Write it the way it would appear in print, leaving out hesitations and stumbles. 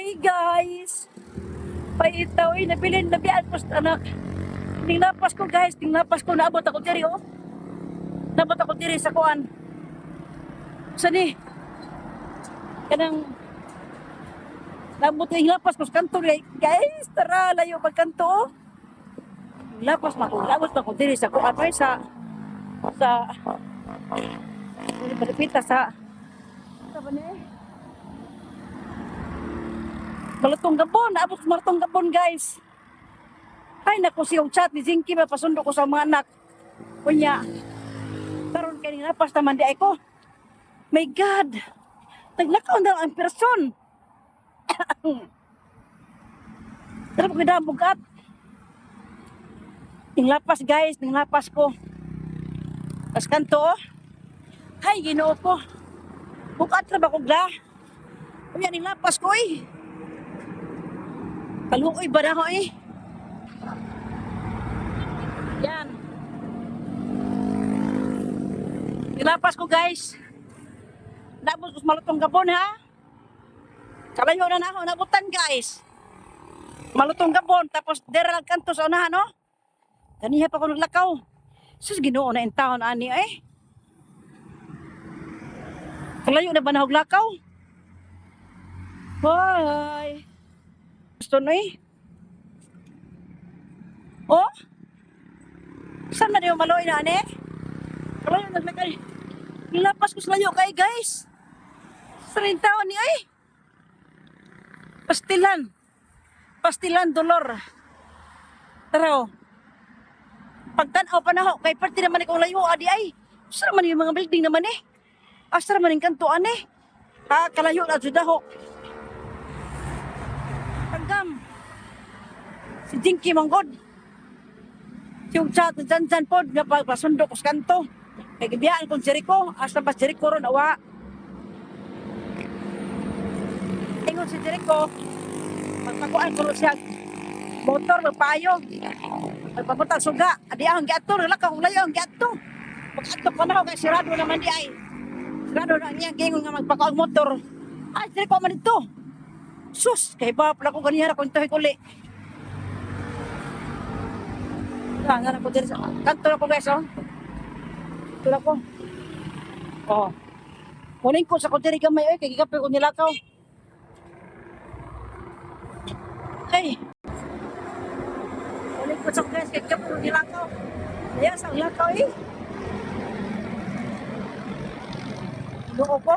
Hi guys! Paitaw eh, nabilin, nabiyaan ko sa anak. Ninglapas ko guys, ninglapas ko, naabot ako diri oh. Naabot ako diri sa kuan. Sa ni? Kanang naabot yung lapas ko sa kanto ni guys, tara, layo pag kanto oh. Lapas na ko, naabot na ko diri sa kuan ay sa palipita sa ba ni? Malutong Gabon, naabot sa Malutong Gabon guys. Ay naku siyong chat ni Jinky mapasundo ko sa mga anak. Kunya, karon kay napas naman di ay ko. My God, naglakaw na ang person. Tara ko bugat. Ninglapas guys, ninglapas ko. Tas kanto oh. Ay, Ginoo ko. Bugat ra ba ko gla? Kunya ninglapas ko eh. Kaluoy ba na ako eh? Yan. Nilapas ko guys. Nabot ko sa Malutong Gabon ha. Kalayo na na ako nabutan guys. Malutong Gabon tapos dera lang kanto sa unahan no. Kaniha pa ko naglakaw. Sus, Ginoo na in town ani eh. Kalayo na ba na lakaw? Bye. Gusto na eh. Oh? Saan na yung maloy na ane? Kalayo naglakay. Nilapas ko sa layo kay guys. Sa rin taon ni ay. Pastilan. Pastilan dolor. Tara oh. Pagtanaw pa na ho, kay parte naman ikong layo adi ay. Saan man yung mga building naman eh. Asa naman yung kantuan eh. Ha, kalayo na jud ho. Tanggam. Si Jinky Manggod. Yung chat dyan dyan pod nga pagpasundo ko sa kanto. Kay gibiyaan kong Jericho, asa ba Jericho ron awa. Ingon si Jericho, pagpakuan ko ron siya motor magpaayo. Magpabutang suga, adi ang giadto, lakaw kong layo ang giadto. Pag-adto pa na ako kay sirado naman di ay. Sirado na niya gingon nga magpakuang motor. Ay, Jericho man dito. Sus, kay ba pala ko ganiha ra kung tuhi uli. Nga na ko diri sa kanto na ko guys oh. Kanto na ko. Oh. Kunin ko sa ko diri gamay oy kay gikapoy ko nilakaw. Ay. Kunin ko sa guys kay gikapoy ko nilakaw. Ayan sa lakaw eh. Ginoo ko.